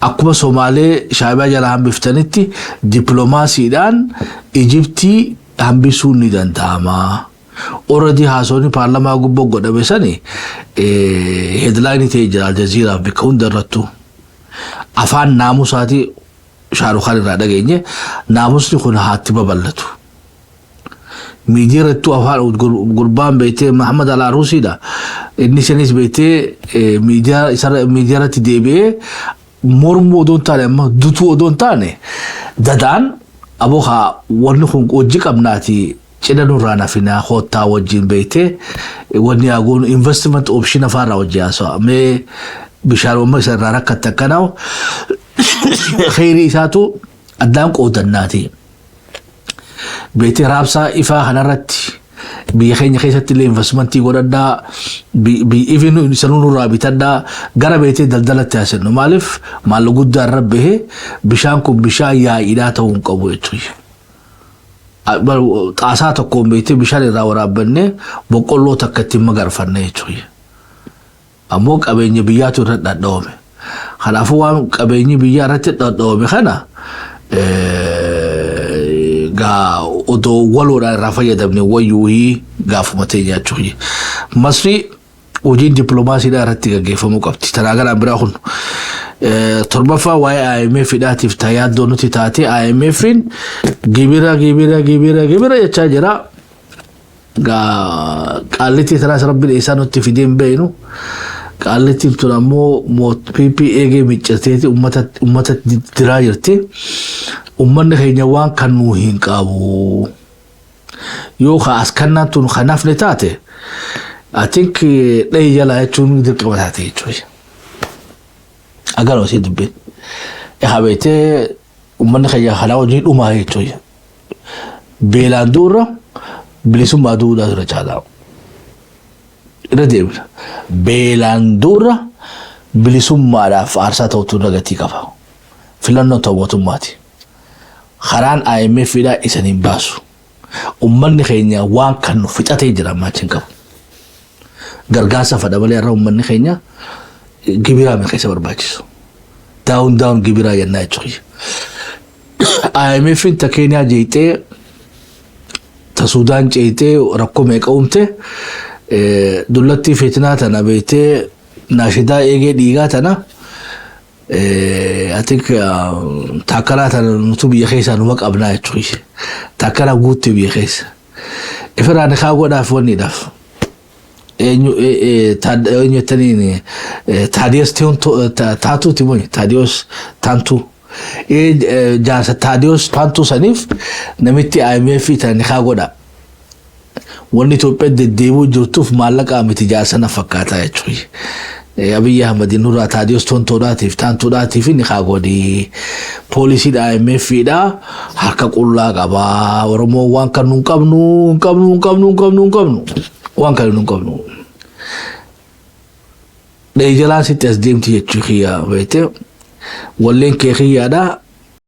akkuma Somaalee Shaabiyaa jala hambiftanitti dippiloomaasiidhaan Ijiptii hambisuun ni danda'ama. Already haasawni paarlamaa gubbaa godhame sani headline ta'ee jira Aljaziiraaf bakka hunda irrattu. Afaan naamusaatii Shaarukaan irraa dhageenye, naamusni kun haatti babal'atu. Miidiyaa irrattuu afaan gurbaan beektee Muhammad Al-Aruusiidha. Inni sanis beektee miidiyaa irratti deebi'ee mormuu odoo hin taane, amma dutuu odoo hin taane, dadaan aboo haa wanni kun hojii qabnaati, cidha nurraa nafinaa koottaa wajjin beektee wanni haa goonu, investment option afaarraa hojii haasawa. Mee bishaan amma isa irraa rakkatte akkanaa kheyrii isaatu addaan qoodannaati. Beektee raabsaa ifaa kanarratti biyya keenya keessatti illee investmentii godhadhaa, ifin sanuu nurraa bitadhaa, gara beektee daldalatti haasennu. Maaliif maallaqa guddaa irra bahee bishaan kun bishaan yaa'iidhaa ta'uu hin qabu jechuudha. Xaasaa tokkoon beektee bishaan irraa waraabbannee boqqolloo takka ittiin magarfanne jechuudha. Ammoo qabeenya biyyaatu irra dhadhawame. Kanaafuu waan qabeenyi biyyaa irratti dhadhawame kana gaa odoo waloodhaan irraa fayyadamne wayyuu gaafuma ta'e jechuudha. Masrii hojiin dippiloomaasiidhaa irratti gaggeeffamuu qabdi. Tanaa gara biraa kun torbaffaa waa'ee IMF dhaatiif yaaddoo nuti taate. IMF'n gibira, gibira, gibira, gibira jechaa jira. Gaa qaallitti tanaas rabbiin eessaa nutti fidee hin beeknu. Qaallittiin tun ammoo PP eegee miccateeti uummata diraa jirti. Uummanni keenya waan kan nuu hin qabu. Yoo ka as kannaan tun kanaaf ni taate, I think dhahi jalaa jechuun dirqama taate jechuudha. Agaroo isii dubbiin. Egaa beektee uummanni keenya kanaa wajjin dhumaa jechuudha. Beelaan du'urra bilisummaa du'uudhaa dura caalaa. Irra deemna. Beelaan du'urra bilisummaadhaaf aarsaa ta'utu irra gatii qaba. Filannoon ta'u mootummaati. Karaan IMF dhaa isan hin baasu. Uummanni keenya waan kan nu fixatee jira, ammaa hin qabu. Gargaarsa fadha malee irra uummanni keenya gibiraa keessa barbaachisu. Down down gibiraa jennaa jechuudha. IMF'n ta Keeniyaa jeeqxee, ta Sudaan ceetee rakkoo meeqa uumte, dullattii fitinaa tana beektee naashidaa eegee dhiigaa tana, I think taakkalaa tana nutu biyya keessaa numa qabnaa jechuudha. Taakkalaa guutte biyya keessa. Ifiraan kaa godhaaf wanniidhaaf. Eenyu eenyu jettaniin Taadiyoos Taatuuti moo Taadiyoos Taantuu. Jaarsa Taadiyoos Taantuu saniif namitti IMF tana kaa godha. Wanni Itoophiyaa deddeebi'uu jirtuuf maallaqa miti, jaarsa na fakkaata jechuudha. Abiyyi Ahmad nurraa Taadiyoos Tontoodhaatiif Taantuudhaatiif ni kaa godhi. Poolisiin IMF dha harka qullaa qabaa. Oromoon waan kan nu hin qabnu, hin qabnu, hin qabnu, hin qabnu, hin qabnu. Waan kan nu hin qabnu. Dhee jalaan sitti as deemti jechuu kiyyaa beekte. Walleen kee kiyyaadha.